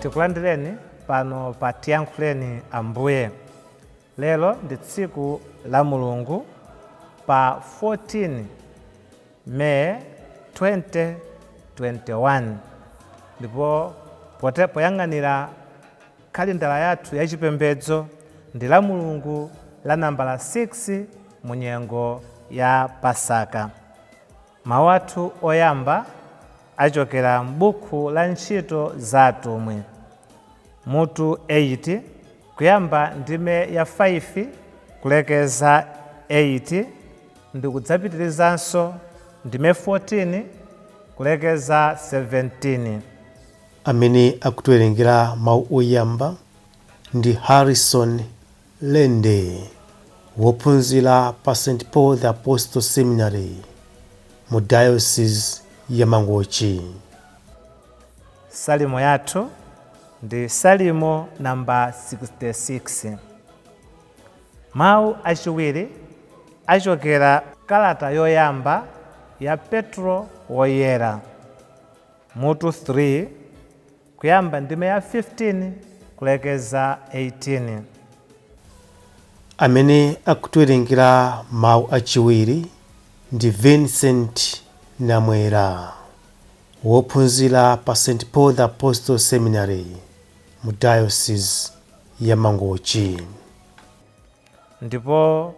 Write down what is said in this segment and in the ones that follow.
Tikulandireni pano pa Tiyankhuleni Ambuye. Lero ndi tsiku la Mulungu pa 14 May 2021, ndipo poyang'anira kalendala yathu yachipembedzo ndi la Mulungu la nambala 6 mu nyengo ya Pasaka. Mawu athu oyamba achokera m'buku la Ntchito za Atumwi mutu 8, kuyamba ndime ya 5 kulekeza 8, ndi kudzapitirizanso ndime 14 kulekeza 17. Amene akutiwerengera mawu oyamba ndi Harrison Lende, wophunzira pa St Paul the Apostle Seminary mu Diocese ya Mangochi. Salimo yathu ndi Salimo namba 66. Mawu achiwiri achokera kalata yoyamba ya Petro Woyera mutu 3, kuyamba ndime ya 15 kulekeza 18. Amene akutiwerengera mawu achiwiri ndi Vincent Namwera, wophunzira pa St Paul the Apostle Seminary mu Diocese ya Mangochi. Ndipo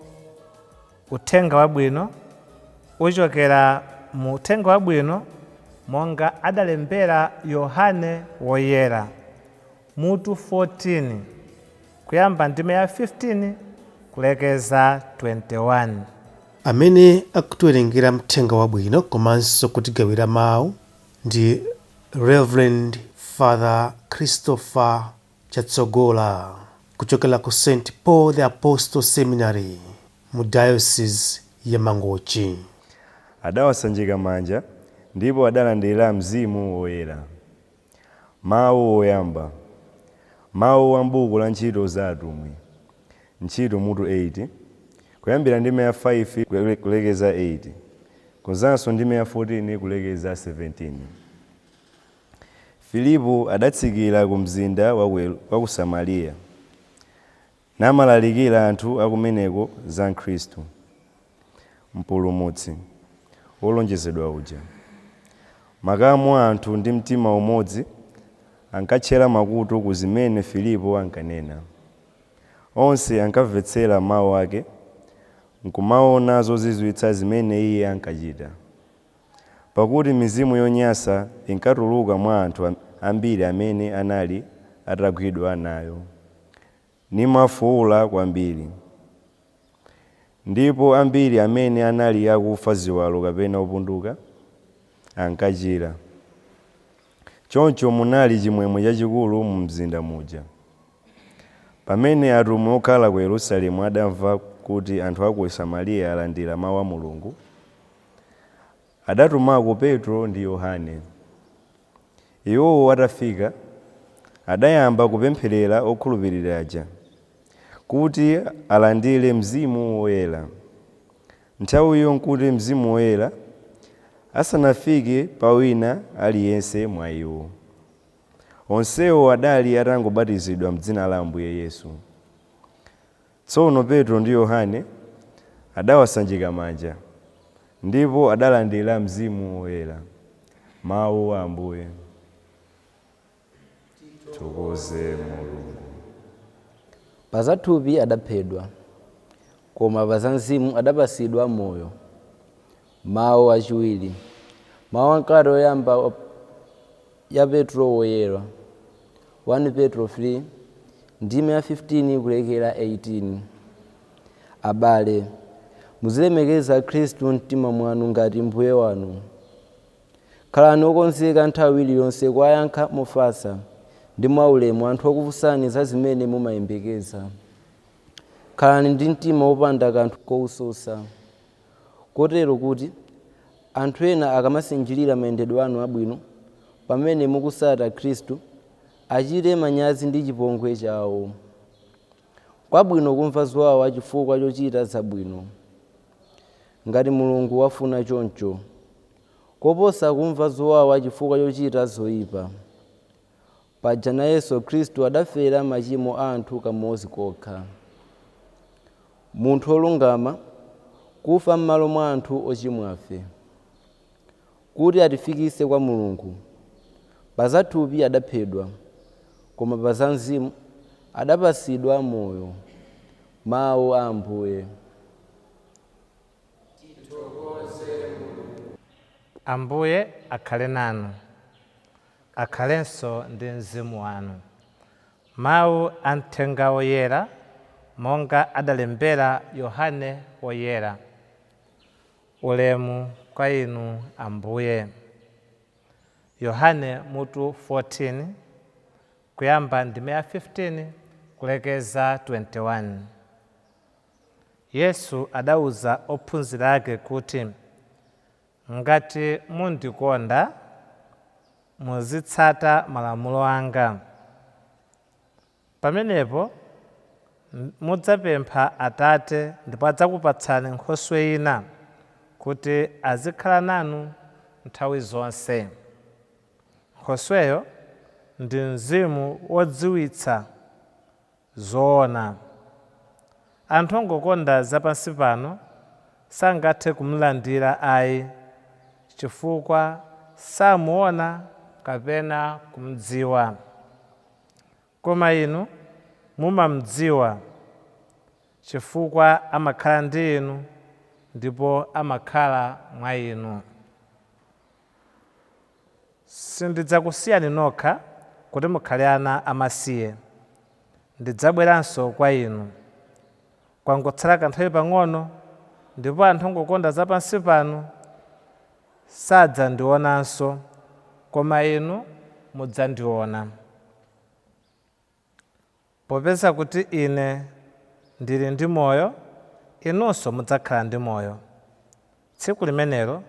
uthenga wabwino uchokera mu Uthenga Wabwino monga adalembera Yohane Woyera mutu 14, kuyamba ndime ya 15 kulekeza 21. Amene akutiwerengera mthenga wabwino komanso kutigawira mawu ndi Reverend Father Christopher Chatsogola kuchokera ku St Paul the Apostle Seminary mu Diocese ya Mangochi. Adawasanjika manja ndipo adalandira Mzimu Woyera. Mawu oyamba. Mawu a m'buku la Ntchito za Atumwi, Ntchito mutu 8, kuyambira ndime ya 5 kulekeza 8, konzanso ndime ya 14 kulekeza 17. Filipo adatsikira ku mzinda wa ku Samariya, namalalikira anthu akumeneko za Khristu, Mpulumutsi wolonjezedwa uja. Makamu a anthu ndi mtima umodzi ankatchera makutu ku zimene Filipo ankanena. Onse ankamvetsera mau ake, nkumaona zozizwitsa zimene iye ankachita. Pakuti mizimu yonyansa inkatuluka mwa anthu ambiri amene anali atagwidwa nayo, nimafuula kwambiri. Ndipo ambiri amene anali akufa ziwalo kapena opunduka, ankachira. Choncho munali chimwemwe chachikulu mu mzinda muja. Pamene atumwi okhala ku Yerusalemu adamva kuti anthu a ku Samariya alandira mau a Mulungu, adatumako Petro ndi Yohane. Iwowo atafika, adayamba kupempherera okhulupirira aja, kuti alandire Mzimu Woyera. Nthawiyo nkuti Mzimu Woyera asanafike pa wina aliyense mwa iwo. Onsewo adali atangobatizidwa m'dzina la Ambuye Yesu. Tsono Petro ndi Yohane adawasanjika manja, ndipo adalandira Mzimu Woyera. Mawu a Ambuye. Tithokoze Mulungu. Pa za thupi adaphedwa, koma pa za mzimu adapatsidwa moyo. Mawu achiwiri. Mawu a m'kalata yoyamba ya Petro Woyera, 1 Petro 3, ndime ya 15 kulekera 18. Abale, muzilemekeza Khristu m'mtima mwanu ngati Mbuye wanu. Khalani okonzeka nthawi iliyonse kuwayankha mofatsa ndi mwaulemu anthu okufunsani za zimene mumayembekeza. Khalani ndi mtima wopanda kanthu kowususa, kotero kuti anthu ena akamasinjirira mayendedwe anu abwino pamene mukusata Khristu, achite manyazi ndi chipongwe chawo. Kwabwino kumva zowawa chifukwa chochita zabwino, ngati Mulungu wafuna choncho, koposa kumva zowawa chifukwa chochita zoyipa. Paja nayenso Khristu adafera machimo a anthu kamodzi kokha, munthu wolungama kufa m'malo mwa anthu ochimwafe, kuti atifikitse kwa Mulungu. Pa zathupi adaphedwa, koma pa za mzimu adapatsidwa moyo. Mawu a Ambuye. Ambuye akhale nanu, akhalenso ndi mzimu wanu. Mawu a Mthenga Woyera monga adalembera Yohane Woyera. Ulemu kwa inu Ambuye. Yohane mutu 14 kuyamba ndime ya 15 kulekeza 21. Yesu adauza ophunzira ake kuti, ngati mundikonda, muzitsata malamulo anga. Pamenepo mudzapempha Atate ndipo adzakupatsani nkhoswe ina kuti azikhala nanu nthawi zonse. Nkhosweyo ndi mzimu wodziwitsa zoona. Anthu ongokonda zapansi pano sangathe kumulandira ayi, chifukwa samuona kapena kumdziwa. Koma inu mumamdziwa, chifukwa amakhala ndi inu ndipo amakhala mwa inu. Sindidzakusiyani nokha kuti mukhale ana amasiye, ndidzabweranso kwa inu. Kwangotsala kanthawi pang'ono, ndipo anthu ongokonda zapansi pano sadzandionanso, koma inu mudzandiona. Popeza kuti ine ndili ndi moyo, inunso mudzakhala ndi moyo. Tsiku limenelo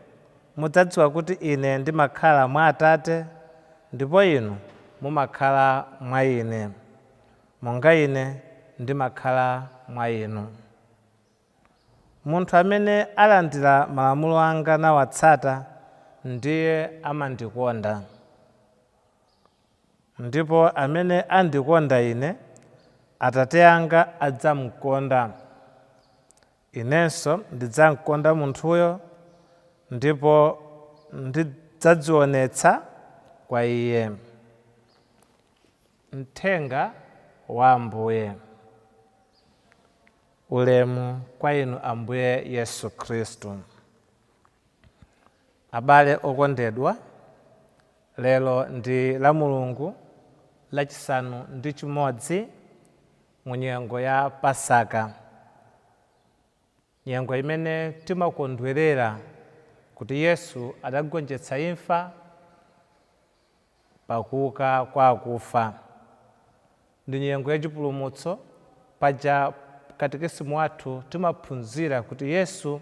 mudzadziwa kuti ine ndimakhala mwa Atate, ndipo inu mumakhala mwa ine, monga ine ndimakhala mwa inu. Munthu amene alandira malamulo anga nawatsata ndiye amandikonda. Ndipo amene andikonda ine, Atate anga adzamukonda. Inenso ndidzamkonda munthuyo, ndipo ndidzadzionetsa kwa iye. Mthenga wa Ambuye. Ulemu kwa inu Ambuye Yesu Khristu. Abale okondedwa, lero ndi la Mulungu lachisanu ndi chimodzi mu nyengo ya Pasaka, nyengo imene timakondwerera kuti Yesu adagonjetsa imfa pakuuka kwa akufa. Ndi nyengo yachipulumutso. Paja katekisimu wathu timaphunzira kuti Yesu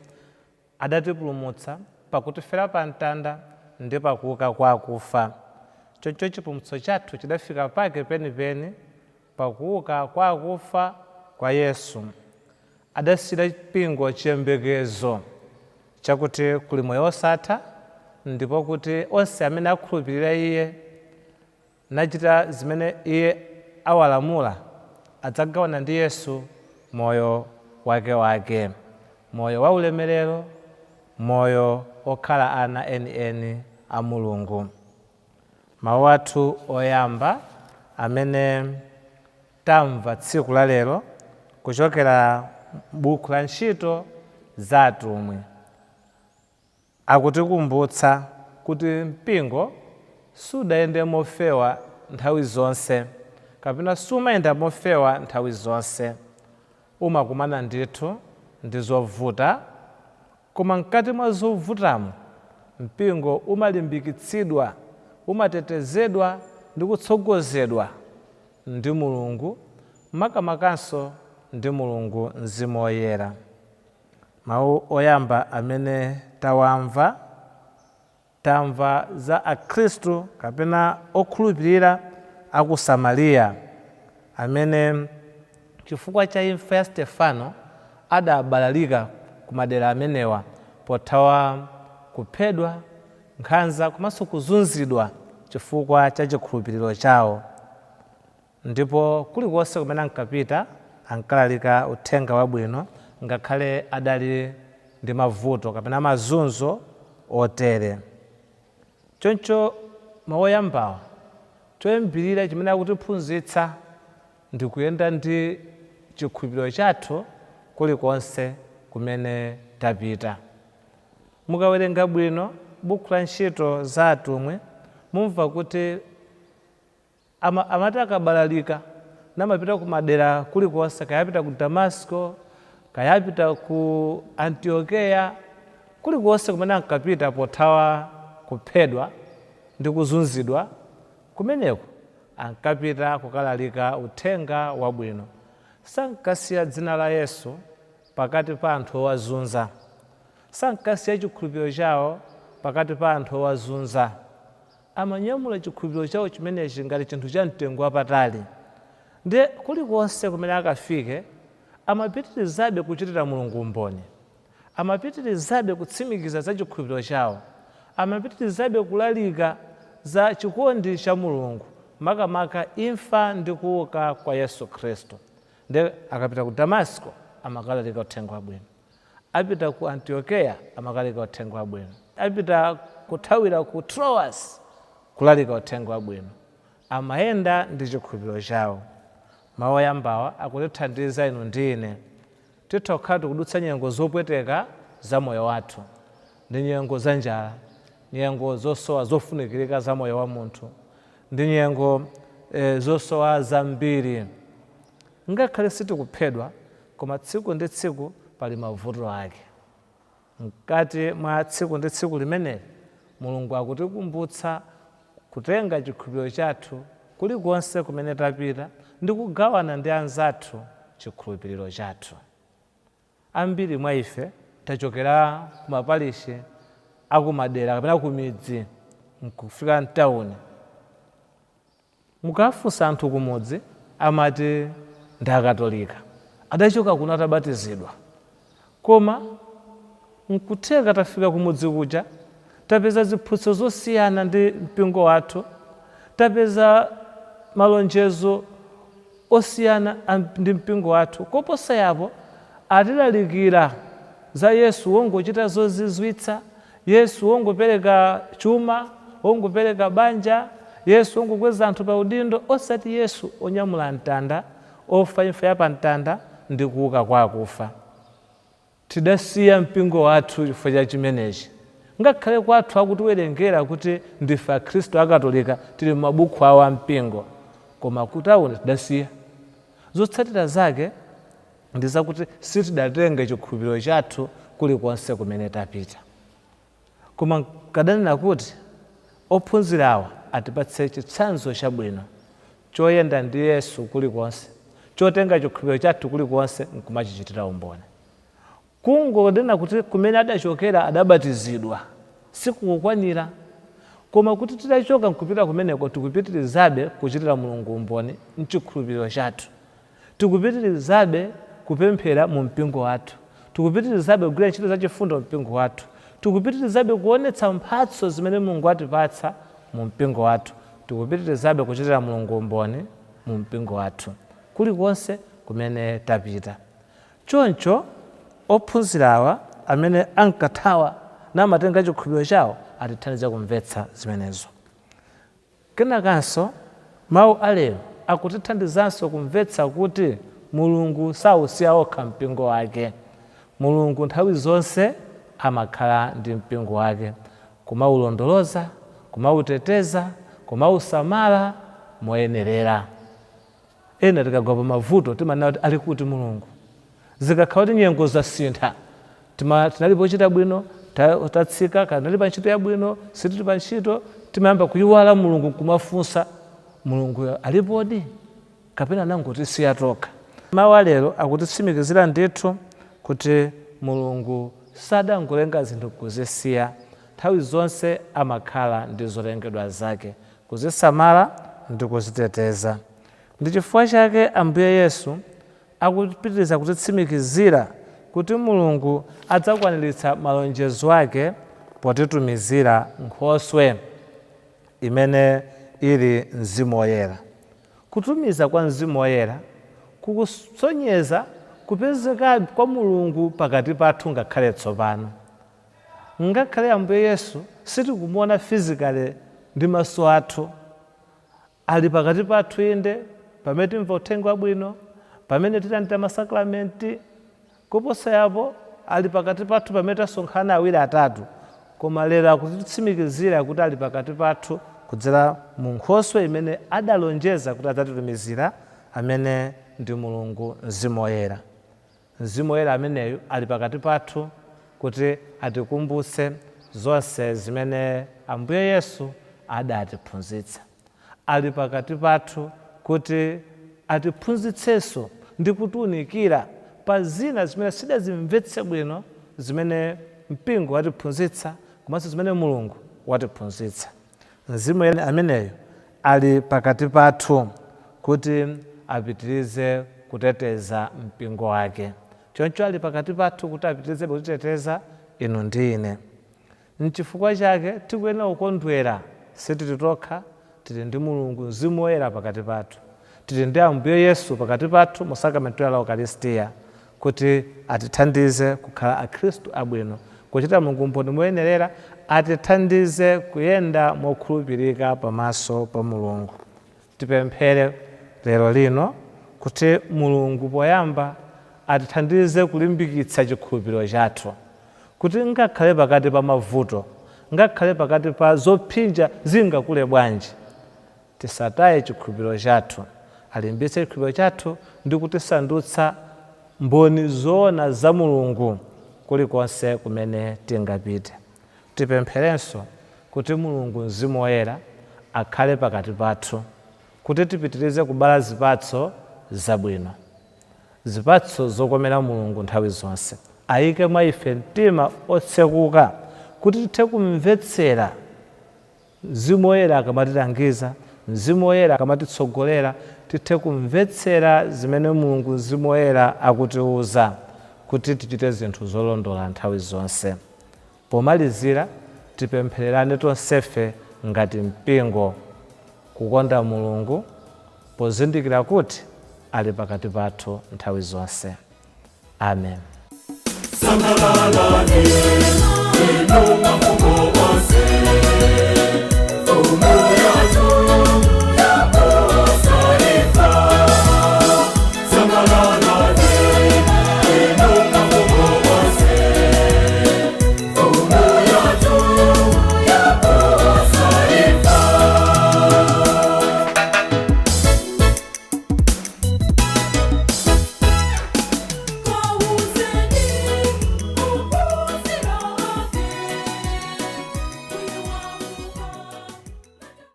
adatipulumutsa pakutifera pa mtanda ndi pakuuka kwa akufa. Choncho chipulumutso chathu chidafika pake penipeni pakuuka kwa akufa kwa Yesu. Adasiyira mpingo chiyembekezo chakuti kuli moyo wosatha, ndipo kuti onse amene akhulupirira iye nachita zimene iye awalamula adzagawana ndi Yesu moyo wakewake, moyo wa ulemerero, moyo okhala ana enieni a Mulungu. Mawu athu oyamba amene tamva tsiku la lero kuchokera buku la Ntchito za Atumwi akutikumbutsa kuti mpingo sudayende mofewa nthawi zonse, kapena sumayenda mofewa nthawi zonse. Umakumana ndithu ndi zovuta, koma mkati mwa zovutamo mpingo umalimbikitsidwa, umatetezedwa ndi kutsogozedwa ndi Mulungu, makamakanso ndi Mulungu Mzimu Woyera. Mawu oyamba amene tawamva, tamva za akhristu kapena okhulupirira aku Samariya amene chifukwa cha imfa ya Stefano adabalalika ku madera amenewa pothawa kuphedwa, nkhanza komanso kuzunzidwa chifukwa cha chikhulupiriro chawo. Ndipo kulikonse kumene ankapita ankalalika uthenga wabwino ngakhale adali ndi mavuto kapena mazunzo otere. Choncho mawu oyambawa choyambirira chimene akutiphunzitsa ndi kuyenda ndi chikhulupiriro chathu kulikonse kumene tapita. Mukawerenga bwino buku la Ntchito za Atumwi mumva kuti amati akabalalika namapita kumadera kulikonse, kayapita ku Damasiko, kayapita ku Antiokeya, kulikonse kumene ankapita pothawa kuphedwa ndi kuzunzidwa, kumeneko ankapita kukalalika uthenga wabwino. Sankasiya dzina la Yesu pakati pa anthu owazunza, sankasiya chikhulupiriro chawo pakati pa anthu owazunza. Amanyamula chikhulupiriro chawo chimenechi ngati chinthu cha mtengo wapatali. Ndiye kulikonse kumene akafike amapitirizabe kuchitira Mulungu umboni, amapitirizabe kutsimikiza za chikhulupiriro chawo, amapitirizabe kulalika za chikondi cha Mulungu, makamaka imfa ndi kuuka kwa Yesu Khristu. Ndiye akapita ku Damasiko amakalalika uthenga wabwino, apita ku Antiokeya amakalika uthenga wabwino, apita kuthawira ku Troas kulalika uthenga wabwino. Amayenda ndi chikhulupiriro chawo. Mawu oyambawa akutithandiza inu ndi ine. Titha kukhala tikudutsa nyengo zopweteka za moyo wathu, ndi nyengo za njala, nyengo zosowa zofunikirika za moyo wa munthu, ndi nyengo zosowa zambiri. Ngakhale sitikuphedwa, koma tsiku ndi tsiku pali mavuto ake. Mkati mwa tsiku ndi tsiku limeneli, Mulungu akutikumbutsa kutenga chikhulupiriro chathu kulikonse kumene tapita ndi kugawana ndi anzathu chikhulupiriro chathu. Ambiri mwa ife tachokera kumaparishi akumadera kapena kumidzi nkufika mtawuni. Mukafunsa anthu kumudzi amati ndi akatolika, adachoka kuno atabatizidwa. Koma nkutheka tafika kumudzi kuja tapeza ziphunzitso zosiyana ndi mpingo wathu, tapeza malonjezo osiyana ndi mpingo wathu. Koposa yapo atilalikira za Yesu wongochita zozizwitsa, Yesu wongopereka chuma, wongopereka banja, Yesu wongokweza anthu pa udindo, osati Yesu onyamula mtanda, ofa imfa ya pa mtanda ndi kuuka kwa akufa. Tidasiya mpingo wathu chifukwa cha chimenechi. Ngakhale kwathu akutiwerengera kuti ndife akhristu akatolika, tili m'mabuku awo a mpingo, koma kutawuni tidasiya. Zotsatira zake ndi zakuti sitidatenge chikhulupiriro chathu kulikonse kumene tapita. Koma nkadanena kuti ophunzirawa atipatse chitsanzo chabwino choyenda ndi Yesu kulikonse, chotenga chikhulupiriro chathu kulikonse nkumachichitira umboni. Kungonena kuti kumene adachokera adabatizidwa sikukukwanira, koma kuti titachoka nkupita kumeneko tikupitirizabe kuchitira Mulungu umboni mchikhulupiriro chathu, tikupitirizabe kupemphera mu mpingo wathu, tikupitirizabe kugwira ntchito zachifundo mu mpingo wathu, tikupitirizabe kuonetsa mphatso zimene Mulungu atipatsa mu mpingo wathu, tikupitirizabe kuchitira Mulungu umboni mu mpingo wathu kulikonse kumene tapita. Choncho ophunzirawa amene ankathawa namatenga chikhulupiriro chawo atithandize kumvetsa zimenezo. Kenakanso mawu a lero akutithandizanso kumvetsa kuti Mulungu sausiya okha mpingo wake. Mulungu nthawi zonse amakhala ndi mpingo wake, kumaulondoloza, kumauteteza, kumausamala moyenerera. Ena tikagwa pa mavuto timanena kuti ali kuti Mulungu? Zikakhala kuti nyengo zasintha, tinali pochita bwino, tatsika, kana tinali pa ntchito yabwino, sitili pa ntchito, timayamba kuyiwala Mulungu nkumafunsa Mulungu alipodi kapena anangotisiya tokha? Mawu alero akutitsimikizira ndithu kuti Mulungu sadangolenga zinthu kuzisiya. Nthawi zonse amakhala ndi zolengedwa zake, kuzisamala ndi kuziteteza. Ndi chifukwa chake Ambuye Yesu akupitiriza kutitsimikizira kuti Mulungu adzakwaniritsa malonjezo ake potitumizira Nkhoswe imene ili Mzimu Woyera. Kutumiza kwa Mzimu Woyera kukusonyeza kupezeka kwa Mulungu pakati pathu ngakhale tsopano. Ngakhale Ambuye Yesu sitikumuona physically ndi maso athu, ali pakati pathu inde, pamene timva uthenga wabwino, pamene tilandira masakramenti, koposa yapo ali pakati pathu pamene tasonkhana awiri atatu. Koma lero akutitsimikizira kuti ali pakati pathu kudzera mu Nkhoswe imene adalonjeza kuti adzatitumizira, amene ndi Mulungu Mzimu Woyera. Mzimu Woyera ameneyu ali pakati pathu kuti atikumbutse zonse zimene Ambuye Yesu adatiphunzitsa. Ali pakati pathu kuti atiphunzitsenso ndi kutiunikira pa zina zimene sidazimvetse bwino, zimene mpingo watiphunzitsa komanso zimene Mulungu watiphunzitsa. Mzimu ameneyu ali pakati pathu kuti apitirize kuteteza mpingo wake. Choncho ali pakati pathu kuti apitirize kutiteteza inu ndi ine. Nchifukwa chake tikuyenera kukondwera, sitili tokha, tili ndi Mulungu Mzimu Woyera pakati pathu, tili ndi Ambuye Yesu pakati pathu mu sakramenti la Ukaristiya, kuti atithandize kukhala akhristu abwino, kuchita Mulungu mboni moyenerera, atithandize kuyenda mokhulupirika pamaso pa Mulungu. Tipemphere lero lino kuti Mulungu poyamba atithandize kulimbikitsa chikhulupiriro chathu, kuti ngakhale pakati pa mavuto, ngakhale pakati pa zopsinja zingakule bwanji, tisataye chikhulupiriro chathu. Alimbitse chikhulupiriro chathu ndi kutisandutsa mboni zoona za Mulungu kulikonse kumene tingapite. Tipempherenso kuti Mulungu Mzimu Woyera akhale pakati pathu, kuti tipitirize kubala zipatso zabwino, zipatso zokomera Mulungu nthawi zonse. Ayike mwa ife mtima otsekuka kuti tithe kumvetsera Mzimu Woyera akamatilangiza, Mzimu Woyera akamatitsogolera, tithe kumvetsera zimene Mulungu Mzimu Woyera akutiuza kuti tichite zinthu zolondola nthawi zonse. Pomalizira, tipemphererane tonsefe ngati mpingo kukonda Mulungu pozindikira kuti ali pakati pathu nthawi zonse. Amen. Sangalalani, inu mafumu.